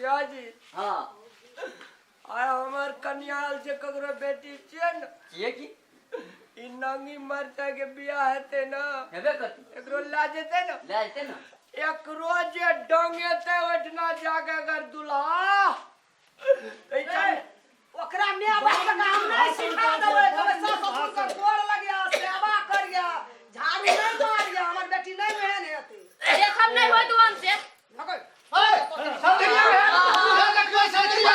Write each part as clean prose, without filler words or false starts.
मुखिया जी। हाँ। आइ हमर कन्या आयल छै, ककरो बेटी छियै ने? छियै की? ई नंगी मरचाइ के बियाह हेतै ने? हेबे करतै। एकरो लए जेतै ने? लए जेतै ने। एकरो जे डंगेतै ओहिठिना जाके अगर दुल्हा तऽ ई चल- ओकरा माय बाप के हम नहीं सिखा देबै। कहबै सास ससुर के गोर लगिया, सेवा करिया, झाड़ू नहीं मारिया। हमर बेटी नहीं ओहन हेतै। देखब नहीं होय तो हमसे। हकै। समझिया है, देखियो समझिया,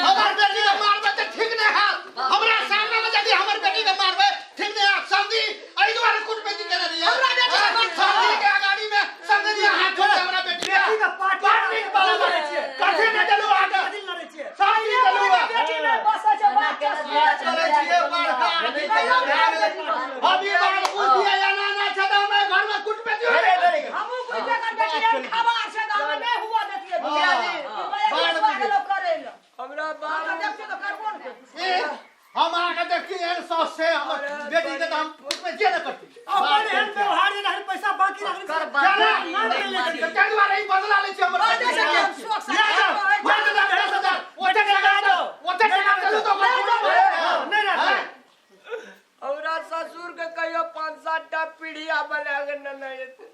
हमर बेटी के मारबै तऽ ठीक नहि हैत। हमरा सामने मे यदि हमर बेटी के मारबै, ठीक नहि हैत। समझी, एहि दुआरे कुटमैती केने रहियै। हमरा बेटी के मारबै। समझी के अगाड़ी मे समझी हाथ जोड़ के हमरा बेटी के बेटी के पार्टी बड़ नीक बात लड़ै छियै। कथी नहि देलहुँ अहाँके? कथी लड़ै छियै? समझी देलहुँ अहाँ। बेटी नहीं बसै छै, बाप के सुनै छै। करै छियै बड़का आदमी के भए गेलै। हम ई बात बुझियै एना नहि छै तऽ हमरा घरमे कुटमैती होबै करै। हमहूँ बुझियै एकर बेटी एहन खबार छै तऽ हमे नहि हुअ देतियै। मुखिया जी, गेलो करै लए। हमरा हमरा बाबू देखतियै तऽ करबो ने करतियै। ए, हम अहाँके देखी एहन साउस छै हमर बेटी के तऽ हम उसमे जे नहि करती। अपन एहन व्यवहार जे रहल, पैसा बाकी रहल। कर चला, बात तऽ ताहि दुआरे ई बदला लै छी हमर बाजै बेटी छै के। कि हम शौक से लए जाउ, मारि दे 10,000, ओते टका दो, ओते टका देलहुँ तऽ ओकर पूरा भऽ जेतै। नहि राखबै। हमरा ससुर के कहियो 5-7 टा पीढ़िया बना के नेने जेतै।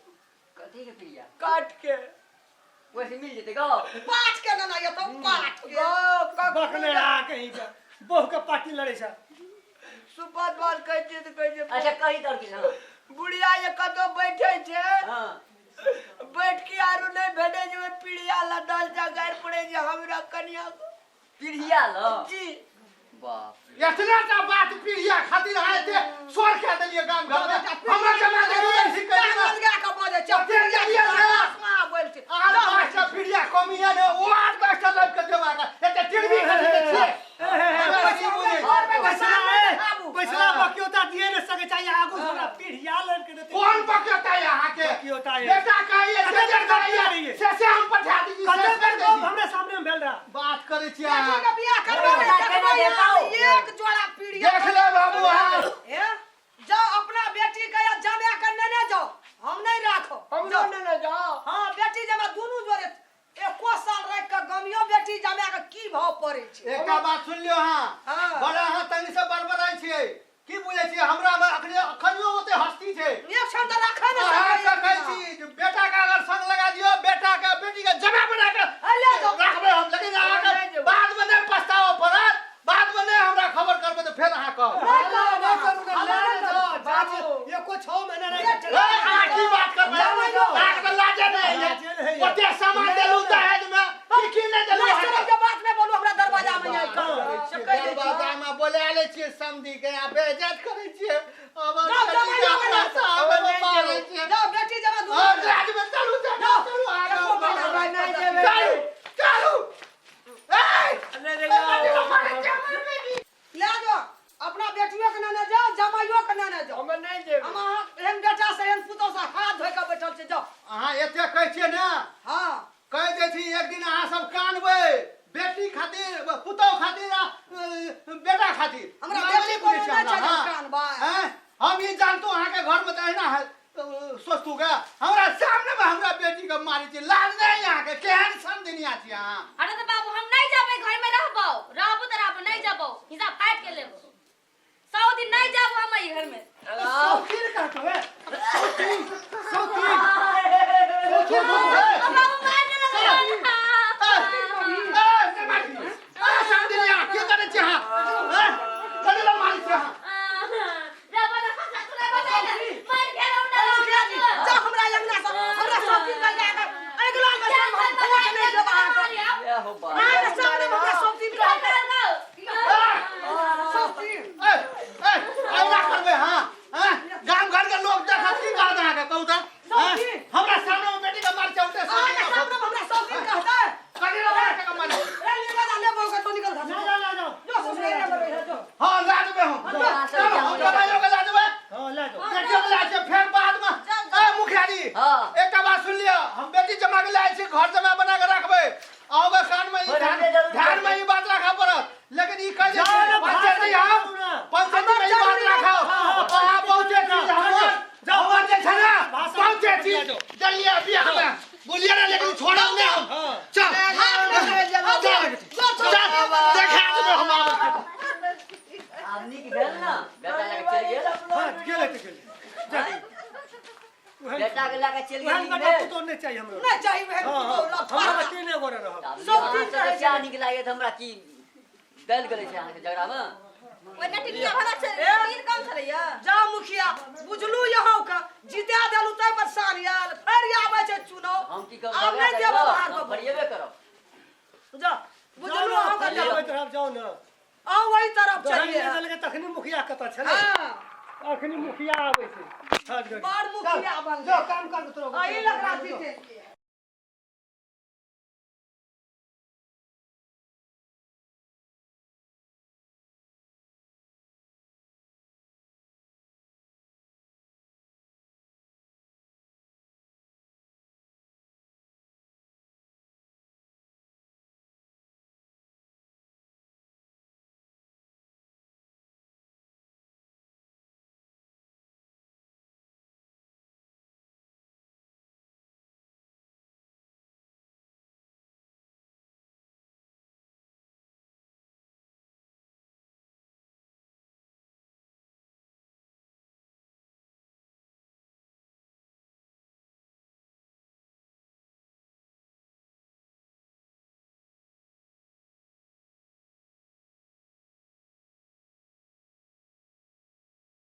कथी के पीढ़िया? काट के। वैसे मिल जेतै गौ। पाठ के नेने जेतौ, पाठ के। गौ बकने आ कहीं के बहु के पार्टी लड़ै छै। सुपत बात कहै छियै तऽ कहै छै। अच्छा कही तर किछु। हाँ। बुढ़िया जे कतौ बैठे छै, हाँ। बैठ के आरो नहि भेटै छै, ओहि पीढ़िया लदल छै, गारि पड़ै छै हमरा कनिया के। पीढ़िया ल? जी। बाप। एतने टा बात पीढ़िया खातिर अहाँ एते शोर कए देलियै गाम घरमे। हमरा जमा देलियै ठीक करि कान लगा के बजै छै। ओते गेलियै ने। आसमा बोल छै। 8-10 टा पीढ़िया कमी है ने, ओ 8-10 टा लाबि कऽ देब अहाँके। एते टिरबी खातिर तऽ छियै। हमरा की बुझै छी? घर में पैसा सामने ए, देखाबू। पैसा बकियोता दिए ने सकै छै, आगू से हमरा पीढ़िया लड़ के देतै। कोन बकियोता है अहाँके? बकियोता है। बेटा कहैये, से जे कहैये, से से हम पठा दी, से कते से बेर दे गप दी। हमरे सामने में भेल रहा। बात करै छी बेटी अहाँ। के बियाह करबै ने, देखबै अहाँ एक जोड़ा पीढ़िया। देख ले बाबू अहाँ। हे, जाओ अपना बेटी के या जमा के नेने जाओ, हम नहीं राखब। हमरो जाओ। नेने जाओ। हाँ, बेटी जमा दुनू जोड़े एको साल राखि के गमियो बेटी जमा के की भाव पड़ै छै। एकटा बात सुन लियौ अहाँ। हाँ। बड़ा अहाँ तनी से बड़बड़ाइ छियै। की बुझै छियै हमरा मे अखने अखनियो ओते हस्ती छै। एक क्षण तऽ राखै ने अहाँ सकैए। के कहै छी जे बेटा के अगर संग लगा दियौ, बेटा के बेटी के जमा बना के ले जाओ। राखबै हम, लेकिन अहाँके नहि जेबै। बाद मे नहि पछतावा पड़त, बाद मे नहि हमरा खबर करबै तऽ फेर अहाँ कहब। नहि करब नहि करू ने, अहाँ। ले नहि जाओ, करब। बाबू, एको 6 महीना रहि के ए, अहाँ की बात करबै? जमाइ जाओ। अहाँके तऽ लाजे नहि लाजे नहि होइए। होइए। ओते सामान देलहुँ दहेज मे, की की नहि देलहुँ नहि अहाँके? शरम के बात नहि बोलू, हमरा दरवाजा मे आबि कऽ। से कहि दै छी। दरवाजा मे बोला लै छियै समधी के आ बेइज्जत करै छियै। हमर जाओ, बेटी जमाइ के जाओ, हमरा जाओ। सामने मे मारै छियै। जाओ बेटी जमा दुनू हँ, जोड़े। लाज मे चलू, चलू, जाओ। चलू, आगाँ एको महीना बढ़ू। नहि नहि जेबै। चलू, चलू। ए, नहि ए, बेटी के मारै छियै हमर बेटी। ले जाओ अपना बेटियो के नेने जाओ, जमाइयो के नेने जाओ। हम नहि जेबै। हम अहाँ एहन बेटा से एहन पुतोह से हाथ धोइ के बैठल छी, जाओ। अहाँ एते कहै छियै ने? हाँ। कहि दै छी एक दिन अहाँ सब कानबै बेटी खातिर, पुतोह खातिर आ बेटा खातिर। हमरा नाम बेटी नहि बुझै कोनो छियै नहि छै हमरा, जे हाँ। कानबै। हैं? हम ई जानतू अहाँके घरमे तऽ एहिना सोचतू गे। हमरा सामने मे हमरा बेटी के मारै छी, लाज नहि अहाँके? केहन समधिनिया छी अहाँ? अरे तऽ बाबू हम नहीं जाबै, घर में रहबौ, रहबो तऽ रहबो, नहीं जाबौ, हिसाब काटि के लेबो। 100 दिन नहीं जाबो हम एहि घर में। सौतीन कहतो है, सौतीन, सौतीन, सौतीन। ओ बाबू मार देलक। ए, ए, नहि मारी। ए, समधिनिया, की करै छी अहाँ? हैं? कथी लए मारै छी अहाँ? जाओ हमरा अंगना से, हमरा सौतीन कहि के अगिला बेर हम वोट नहि देब अहाँके। ए हो बाप। अहाँके सामने मे हमरा सौतीन कहलकै। सौतीन। ए, ए, अहिना करबै अहाँ? हैं? गाम घर के लोग देखत की कहत अहाँके, कहू तऽ? हैं? सौतीन। हमरा सामने मे बेटी के मार छै, उठे अहाँके सौतीन। सामने मे हमरा सौतीन कहतै? कथी लए मारै छै के मारै? रे ले जा, ले बहू के, तो निकल घर से। ले जाओ, ले जाओ। जो ससुराल में रहे जो। हाँ, लए जेबै हम। चलो, हम जमाइयो के लए जेबै। हाँ, ले जाओ। बेटियो के लए जेबै, फेर बाद मे। ए, मुखिया जी, हाँ। एकटा बात सुन लिअ, हम बेटी जमा के लए छी, घर जमा बना के राखबै। अहाँके कान मे ई के लए के चलि ओहन गेली बेटा ने। पुतोह नहि चाही हमरो। नहि चाही ओहन हँ, पुतोह, हँ, लफड़ा। हमरा तीने गोरे रहब। आब सब अहाँ दिन सबके रहै छै। चाह नीक लागैत हमरा की दल गेलै छै अहाँके झगड़ामे। ओहि नटिनिया भला छै, ए। तीन कम छलैया। जा मुखिया, बुझलू यहाँ के जिता देलू तै पर सान आयल, फेर आबै छै चुनाव। हम की करब? आब झगड़ा नहि देब करब, बाहर हम पर। फरिएबे करब। जा जाउ बुझलू ने, अहाँ के फरियाबैत रहब, जाउ ने। अहाँ वही तरफ दहन चलिए। नहि देलकै तखनी मुखिया कतऽ छलै? हाँ। अखनी मुखिया आबै छै। छठ गड़ी। बड़ मुखिया चल, बनलै। जाउ काम कर तोरो। अही लकड़ा जीते।